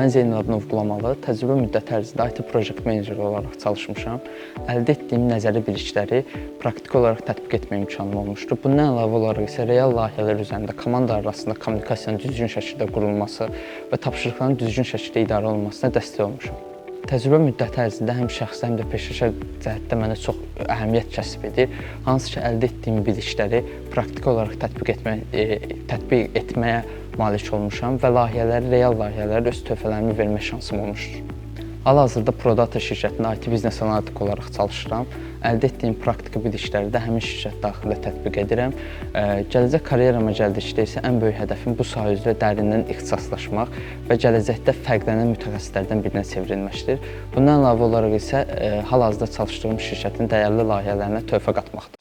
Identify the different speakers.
Speaker 1: Mən Zeynalabdinov Qulamalı, təcrübə müddəti ərzində IT Project Manager olaraq çalışmışam. Əldə etdiyim nəzəri bilikləri praktiki olaraq tətbiq etmə imkanım olmuşdur. Bundan əlavə olaraq isə real layihələr üzərində komanda arasında kommunikasiyanın düzgün şəkildə qurulması və tapşırıqların düzgün şəkildə idarə olunmasına dəstək olmuşam. Təcrübə müddəti ərzində həm şəxsi, həm də peşəkar cəhətdə mənə çox əhəmiyyət kəsb edir. Hansı ki, əldə etdiyim bilikləri praktiki olaraq tətbiq etməyə malik olmuşam və layihələri, real layihələrə öz töhfələrimi vermə şansım olmuşdur. Hal-hazırda Prodata şirkətində IT biznes analitik olaraq çalışıram. Əldə etdiyim praktiki bilikləri də həmin şirkət daxilində tətbiq edirəm. Gələcək karyerama gəldikdə isə ən böyük hədəfim bu sahə üzrə dərindən ixtisaslaşmaq və gələcəkdə fərqlənən mütəxəssislərdən birinə çevrilməkdir. Bundan əlavə olaraq isə hal-hazırda çalışdığım şirkətin dəyərli layihələrinə töhfə qatmaqdır.